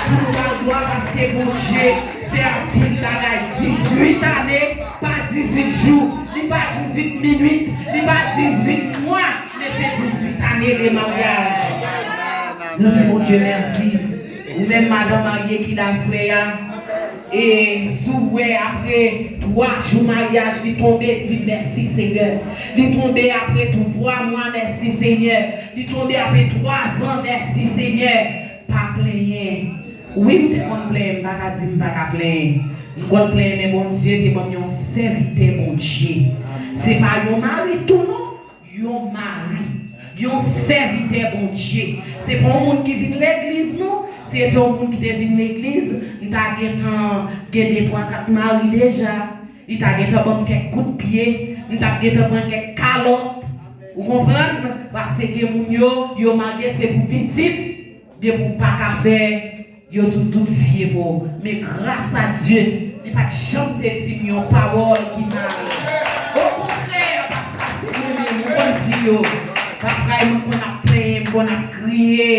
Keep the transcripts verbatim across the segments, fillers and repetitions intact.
Pou nou ba l glwa, paske Bondye fè anpil bagay. Dizuit ane, pa dizuit jou, li pa dizuit minit, li pa dizuit mwa, men se dizuit ane de maryaj. Nou di Bondye mèsi. Ou menm madanm marye ki la aswè a, e si w wè apre twa jou maryaj li tonbe, di mèsi Senyè. Li tonbe apre twa mwa, mèsi Senyè. Li tonbe apre twa zan, mèsi Senyè. Pa plenyen. Wi, m te konn plenyen, m pa ka di m pa ka plenyen. M konn plenyen, men Bondye te ban m yon sèvitè Bondye. Se pa yon mari tou non, yon mari, yon sèvitè Bondye. Se pa yon moun ki vin legliz non, si se te yon moun ki te vin legliz, m ta gentan gen de twa kat mari deja. Li ta gentan ban m kèk kout pye, m t ap gentan pran kèk kalòt. Ou konprann? Paske gen moun yo, yo marye se pou pitit, depi w pa ka fè, yo di w tout vye po. Men gras a Dye, li pa t janm te di m yon pawòl ki mal. Okontrè, pastè, se mwen menm, ou konn fi yo. Pafwa, mwen konn ap plenyen, m konn ap kriye.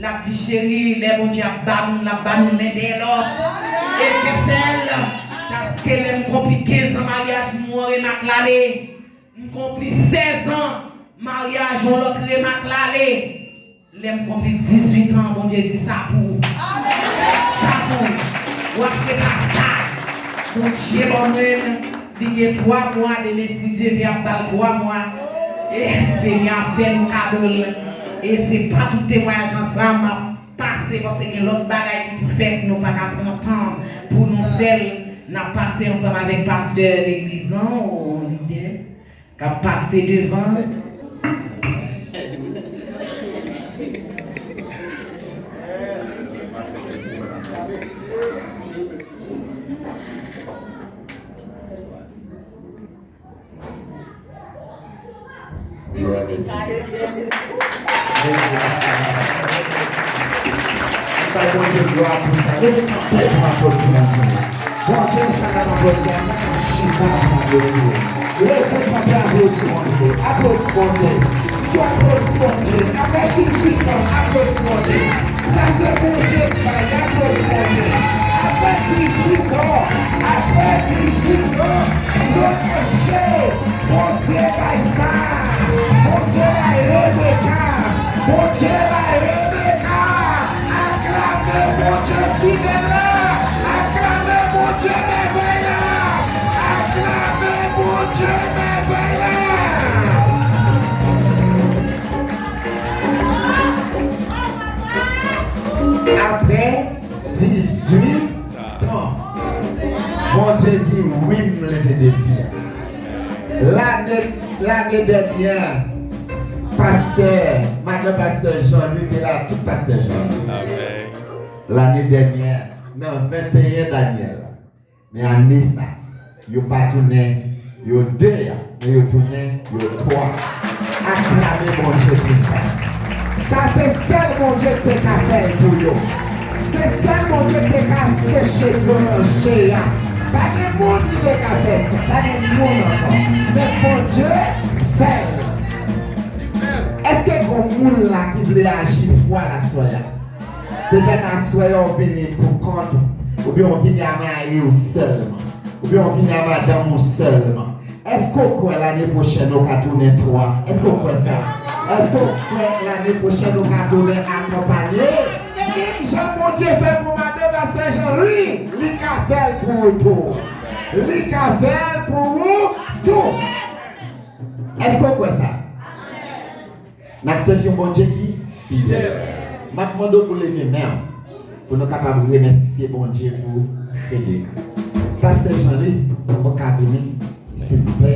L ap di, cheri, lè Bondye ap ba moun, l ap ba nou len dèyè lòt. E kè fè l, paske lè m konpli kenz an maryaj, m wè yon remak l ale. M konpli sèz an maryaj, yon lòt remak l ale. Lè m konpli dizuit an, Bondye di, sa pou ou. Sa pou ou. W ap repa sa. Bondye ban mwen, li gen twa mwa, demen, si Dye vle, ap ba l twa mwa. E Senyè a fè m kado l. E se pa tout temwayaj ansanm m ap pase, paske gen lòt bagay ki pou fèt, nou pa ka pran tan pou nou sèl. N ap pase ansanm avèk pastè legliz lan, ou lidè, k ap pase devan. Ann bay Bondye glwa pou sa. Leve kanpe pou aplodi Bondye. Bondye sa n ap aplodi a, pa chita pou aplodi. Leve kanpe, aplodi Bondye. Aplodi Bondye. Si w aplodi Bondye, apre dizuit an, aplodi Bondye. Sa se Bondye ki bay, aplodi Bondye. Apre dizuit an, apre dizuit an, yo mache. Bondye bay sa. Bondye bay Rebeka. Bondye bay Rebeka. Aklame Bondye fidèl la. Aklame Bondye mèvèy la. Aklame Bondye mèvèy la. Apre dizuit tan. Bondye di, wi, m leve defi a. Lane, lane dènyè, pastè, madan pastè Jean Louis te la, tout pastè Jean Louis. Lane dènyè, nan venteyen Danyèl. Men ane sa, yo pa tounen yo de, men yo tounen yo twa. Aklame Bondye pou sa. Sa se sèl Bondye ki te ka fè l pou yo. Se sèl Bondye ki te ka seche dlo nan je a. Pa gen moun ki te ka fè sa. Pa gen moun ankò. Men Bondye fè l. Èske gen moun la ki vle aji fwa l aswè a? Petèt aswè a w vini pou kont ou, oubyen w vini a mari w sèlman, oubyen w vini a madanm ou sèlman. Èske w kwè lane pwochèn ou ka tounen twa? Èske w kwè sa? Èske w kwè lane pwochèn ou ka tounen akonpanye? Menm jan Bondye fè pou madan pastè Jean Louis, li ka fè l pou ou tou. Li ka fè l pou ou tou. Èske w kwè sa? N ap sèvi yon Bondye ki fidèl. M ap mande w pou leve men w, pou nou kapab remèsye Bondye pou Rebeka. Pastè Jean Louis, ou ka vini, silvouplè.